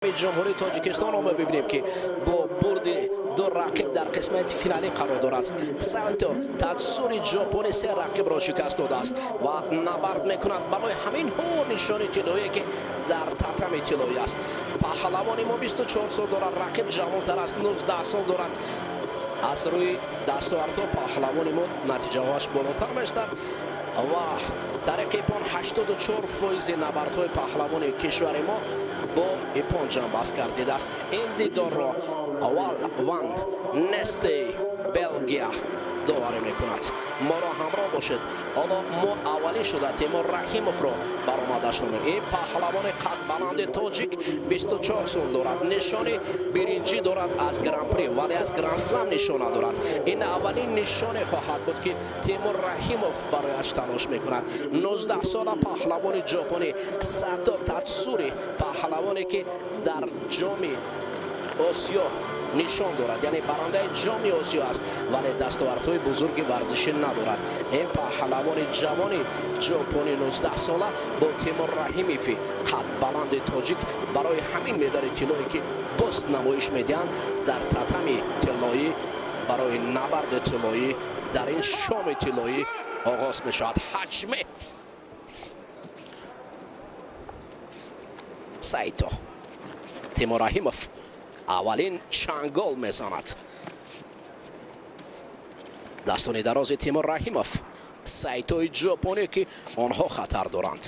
Ҷумҳурии Тоҷикистонро мебинем, ки бо бурди ду рақиб дар қисмати финалӣ қарор дорад. Сайто Татсури ҷопонӣ се рақибро шикаст додааст ва набард мекунад барои ҳамин ҳо нишони тиллоие, ки дар татами тиллоӣ аст. Паҳлавони мо 24 сол дорад, рақиб ҷавонтар аст, 19 сол дорад. Аз рӯи дастовардҳо паҳлавони мо натиҷаҳоаш болотар меистад ва тариқи иппон 84% набардҳои паҳлавони кишвари мо бо иппон ҷамъбаст гардидааст. Ин дидорро аввал Ван Нестей, Белгия, доварӣ мекунад. Моро ҳамроҳ бошед. Ҳоло мо аввалин шуда Темур Раҳимовро баромадашро. Ин паҳлавони қадбаланди тоҷик 24 сол дорад, нишони биринҷӣ дорад аз гран-при, вале аз гранд-слам нишон надорад. Ин аввалин нишоне хоҳад буд, ки Темур Раҳимов барояш талош мекунад. 19 сола паҳлавони ҷопонӣ Сато Татсури, паҳлавоне, ки дар Ҷоми Осиё нишон дорад, яъне барандаи Ҷоми Осиё аст, вале дастовардҳои бузурги варзишӣ надорад. Ин паҳлавони ҷавони ҷопони 19 сола бо Темур Раҳимови қадбаланди тоҷик барои ҳамин медали тиллое, ки боз намоиш медиҳанд дар татами тиллоӣ, барои набарди тиллоӣ дар ин шоми тиллоӣ оғоз мешавад. Ҳаҷме Сайто. Темур Раҳимов аввалин чангол мезанад. Дастони дарози Темур Раҳимов, Сайтои ҷопонӣ, ки онҳо хатар доранд.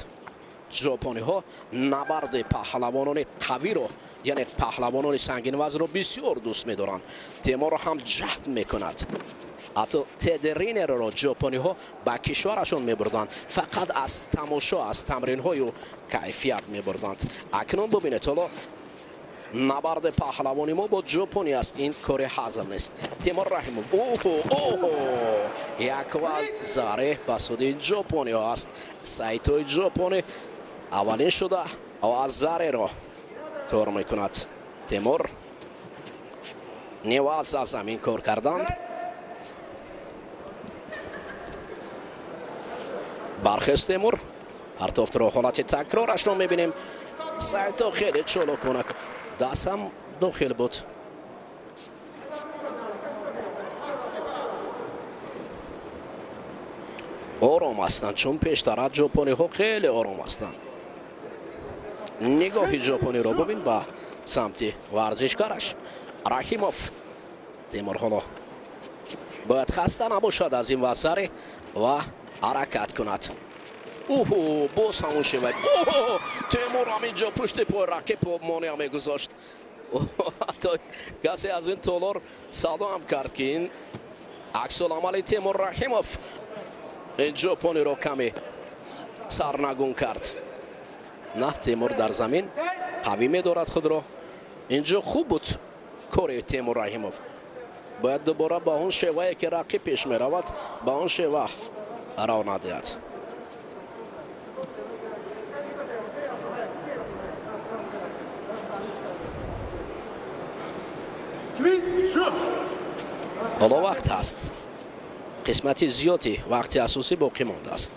Ҷопониҳо набарди паҳлавонони қавиро, яъне паҳлавонони сангинвазнро бисёр дӯст медоранд. Темурро ҳам ҷаҳд мекунад. Ҳатто Тед Ринерро ҷопониҳо ба кишварашон мебурданд, фақат аз тамошо, аз тамринҳою кайфият мебурданд. Акнун бубинед, ҳоло набарди паҳлавони мо бо ҷопонӣ аст. Ин кори ҳазл нест. Темур Раҳимов, оҳо, оҳо, як вазаре ба суди ҷопониҳо аст. Сайтои ҷопонӣ аввалин шуда вазареро кор мекунад. Темур неваз аз замин кор карданд. Бархест Темур, партофтро ҳолати такрорашро мебинем. Сайто хеле чолокона, даст ҳам дохил буд. Ором ҳастанд, чун пештара ҷопониҳо хеле ором ҳастанд. Нигоҳи ҷопониро бубин ба самти варзишгараш Раҳимов. Темур ҳоло бояд хаста набошад аз ин вазаре ва ҳаракат кунад. Уҳу, боз ҳамон шеваи. Оҳо, Темур ҳамин ҷо пушти пой рақиб монеа мегузошт. Ҳатто касе аз ин толор садо ҳам кард, ки ин аксуламали Темур Раҳимов ин ҷопониро каме сарнагун кард. На, Темур дар замин қавӣ медорад худро. Инҷо хуб буд кори Темур Раҳимов. Бояд дубора ба он шевае, ки рақиб пеш меравад, ба он шева ро надиҳад. Ҳоло вақт ҳаст, қисмати зиёди вақти асосӣ боқӣ мондааст.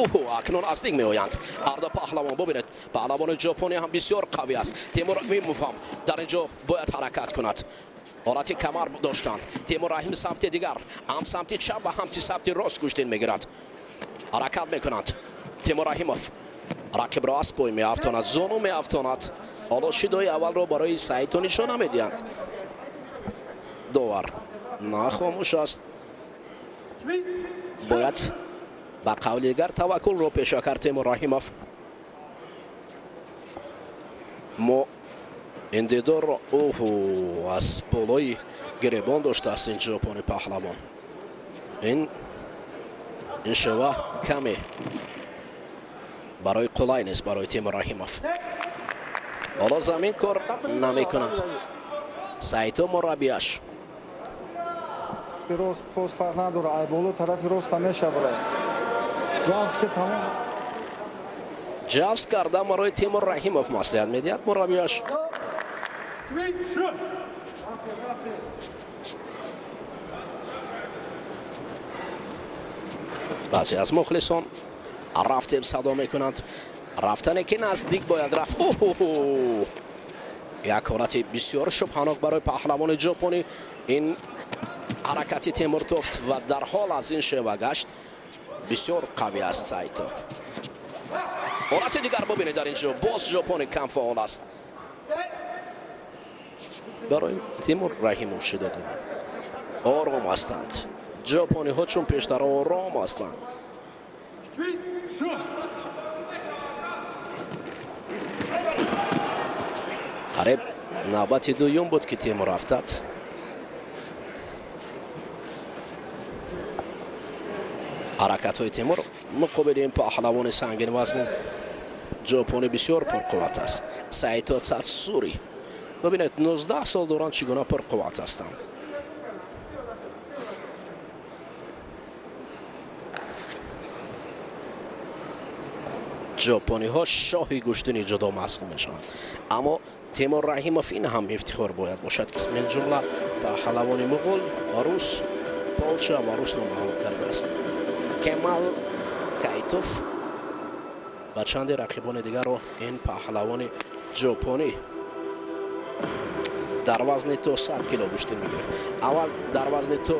Уҳу, акнун наздик меоянд ҳарду паҳлавон. Бубинед, паҳлавони ҷопонӣ ҳам бисёр қавӣ аст. Темур Раҳимов ҳам дар ин ҷо бояд ҳаракат кунад. Ҳолати камар доштанд. Темур Раҳим самти дигар, ҳам самти чап ва ҳам самти рост гӯштин мегирад. Ҳаракат мекунанд. Темур Раҳимов рақибро аз пой меафтонад, зону меафтонад. Ҳоло шидои аввалро барои Сайто нишона медиҳанд. Довар на, хомӯш аст. Бояд ба қавли дигар таваккулро пеша кард Темур Раҳимов. Мо ин дидорро, оҳу, аз болои гиребон доштааст ин ҷопони паҳлавон. Ин шева каме барои қулай нест барои Темур Раҳимов. Ҳоло замин кор намекунад. Сайто мураббияш. Рост поз фарқ надора, ай боло тарафи роста мешавад. Ҷавз ки, тамом. Ҷавз кардан барои Темур Раҳимов маслиҳат медиҳад мураббияш. Баъзе аз мухлисон рафтем садо мекунанд. Рафтане, ки наздик бояд рафт. Оҳо. Як ҳолати бисёр шубҳанок барои паҳлавони ҷопонӣ. Ин ҳаракати Темур тофт ва дар ҳол аз ин шева гашт. Бисёр қавӣ аст Сайто. Ҳолати дигар бубинед дар ин ҷо, боз ҷопонӣ кам фаъол аст. Барои Темур Раҳимов шида доданд. Ором ҳастанд ҷопониҳо, чун пештар ором ҳастанд. Қариб навбати дуюм буд, ки Темур афтад. Ҳаракатҳои Темур муқобили ин паҳлавони сангинвазни ҷопонӣ бисёр пурқувват аст. Сайто Татсури, бибинед, 19 сол доранд, чӣ гуна пурқувват ҳастанд. Ҷопониҳо шоҳи гӯштини ҷудо маҳсуб мешаванд, аммо Темур Раҳимов ин ҳам ифтихор бояд бошад, ки мин ҷумла паҳлавони муғул ва рус, Полша ва русро мағлуб кардааст. Кемал Кайтов ва чанде рақибони дигарро ин паҳлавони ҷопонӣ дар вазни то 100 кило гӯштин мегирифт. Аввал дар вазни то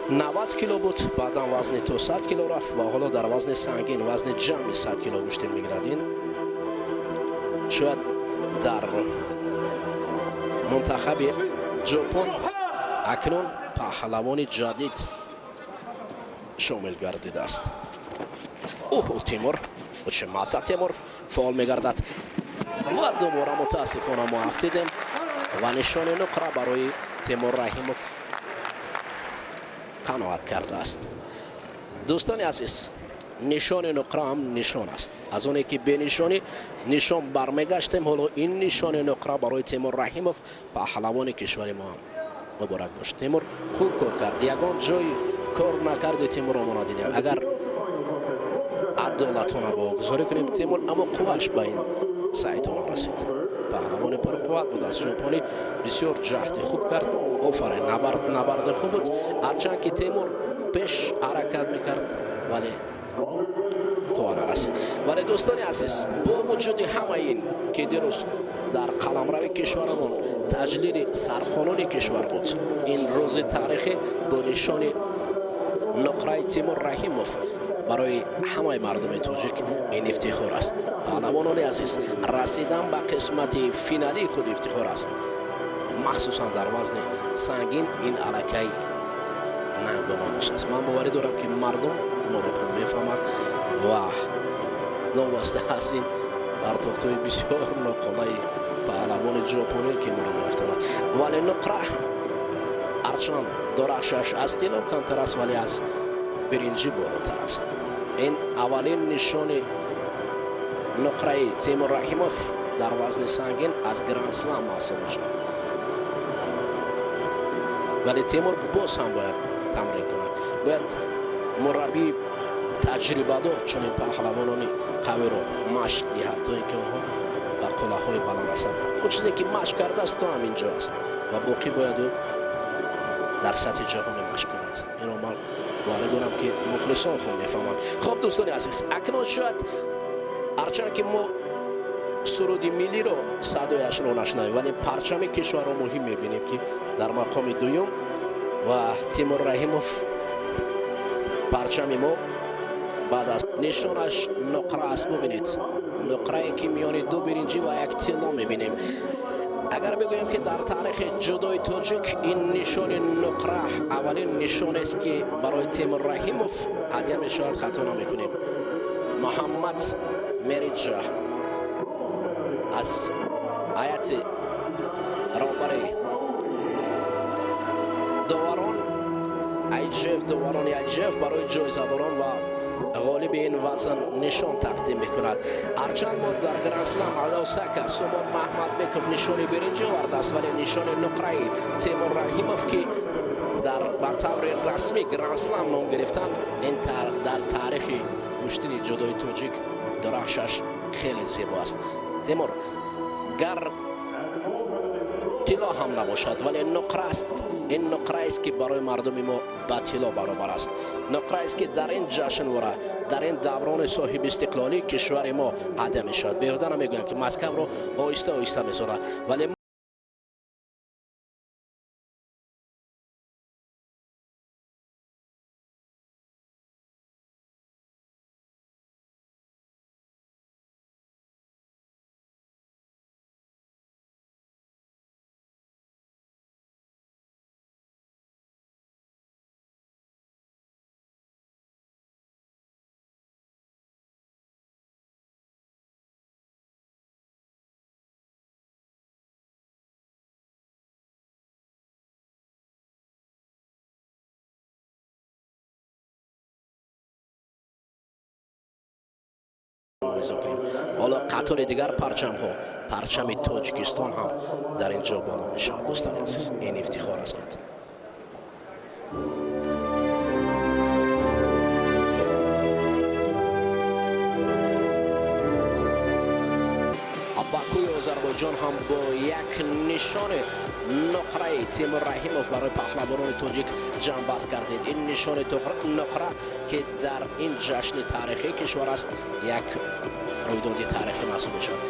90 кило буд, баъдан вазни то 100 кило рафт ва ҳоло дар вазни сангин, вазни ҷамъи 100 кило гӯштин мегирад. Ин шояд дар мунтахаби ҷопон акнун паҳлавони ҷадид шомил гардидааст. Оҳ, Темур, Учимата Темур фаъол мегардад ва дубора мутаассифона мо афтидем ва нишони нуқра барои Темур Раҳимов қаноат кардааст. Дӯстони азиз, нишони нуқра ҳам нишон аст. Аз оне ки бенишонӣ нишон бармегаштем, ҳоло ин нишони нуқра барои Темур Раҳимов, паҳлавони кишвари мо ҳам муборак бош. Темур хуб кор кард, ягон ҷои кор накарди Темурро мо надидем. Агар адолатона богузорӣ кунем Темур, аммо қувваш ба ин Сайтона расид. Паҳлавони пурқувват буд аз ҷопонӣ, бисёр ҷаҳди хуб кард. Офарин, набарди хуб буд. Ҳарчанд ки Темур пеш ҳаракат мекард, вале қувва нарасид. Вале дӯстони азиз, бо вуҷуди ҳамаи ин ки дирӯз дар қаламрави кишварамон таҷлили сарқонуни кишвар буд, ин рӯзи таърихӣ бо нишони нуқраи Темур Раҳимов барои ҳамаи мардуми тоҷик ин ифтихор аст. Паҳлавонони азиз, расидан ба қисмати финалии худ ифтихор аст, махсусан дар вазни сангин. Ин аллакай нангу номус аст. Ман боварӣ дорам, ки мардум моро хуб мефаҳмад ва новобаста аз ин партофтҳои бисёр ноқолаи паҳлавони ҷопонӣ, ки моро меафтонад, вале нуқра ҳарчанд дорахшаш аз тилло камтар аст, вале аз биринҷӣ болотар аст. Ин аввалин нишони нуқраи Темур Раҳимов дар вазни сангин аз Гранд-слам маҳсуб мешавад. Вале Темур боз ҳам бояд тамрин кунад, бояд мураббии таҷрибадор чунин паҳлавонони қавиро машқ диҳад, то ин ки онҳо ба қуллаҳои баланд расанд. Он чизе ки машқ кардааст, то ҳамин ҷо аст ва боқӣ бояд ӯ дар сатҳи ҷаҳонӣ машқ кунад. Инро ман боварӣ дорам, ки мухлисон хуб мефаҳманд. Хуб, дӯстони азиз, акнун шояд ҳарчанд ки мо суруди миллиро садояшро нашунавем, вале парчами кишварро муҳим мебинем, ки дар мақоми дуюм ва Темур Раҳимов парчами мо баъд аз нишонаш нуқра аст. Бубинед, нуқрае ки миёни ду биринҷӣ ва як тилло мебинем. Агар бигӯем, ки дар таърихи ҷудои тоҷик ин нишони нуқра аввалин нишонест, ки барои Темур Раҳимов ҳадя мешавад, хато намекунем. Муҳаммад Мериҷа аз ҳайати роҳбари доварон IJF, доварони IJF барои ҷоизадорон ва ғолиби ин вазн нишон тақдим мекунад. Ҳарчанд мо дар Гранд-слам Осака Сомон Маҳмадбеков нишони биринҷӣ овардааст, вале нишони нуқраи Темур Раҳимов, ки дар ба таври расмӣ Гранд-слам ном гирифтан, ин дар таърихи гӯштини ҷудои тоҷик дурахшаш хеле зебо аст. Темур, гар Тилло ҳам набошад, вале нуқра аст. Ин нуқраест, ки барои мардуми мо ба тилло баробар аст. Нуқраест, ки дар ин ҷашнвора, дар ин даврони соҳибистиқлолии кишвари мо ҳадя мешавад. Беҳуда намегӯянд, ки Москавро оҳиста оҳиста мезорад, вале мулоҳиза кунем. Ҳоло қатори дигар парчамҳо, парчами Тоҷикистон ҳам дар ин ҷо боло мешавад. Дӯстони азиз, ин ифтихор аз худ. Бакуи Озарбойҷон ҳам бо як нишони нуқраи Тимур Раҳимов барои паҳлавонони тоҷик ҷамъбаст кардед. Ин нишони нуқра, ки дар ин ҷашни таърихии кишвар аст, як рӯйдоди таърихӣ маҳсуб мешавад.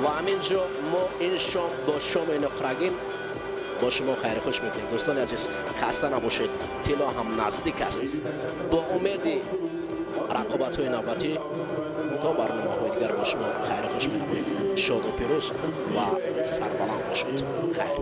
Ва ҳамин ҷо мо ин шом бо шоми нуқрагин бо шумо хайри хуш мекунем. Дӯстони азиз, хаста набошед, тилло ҳам наздик аст. Бо умеди рақобатҳои навбатӣ то барномаҳои дигар бо шумо хайри хуш менамоем. Шоду пирӯз ва сарбаланд бошед. Хайр.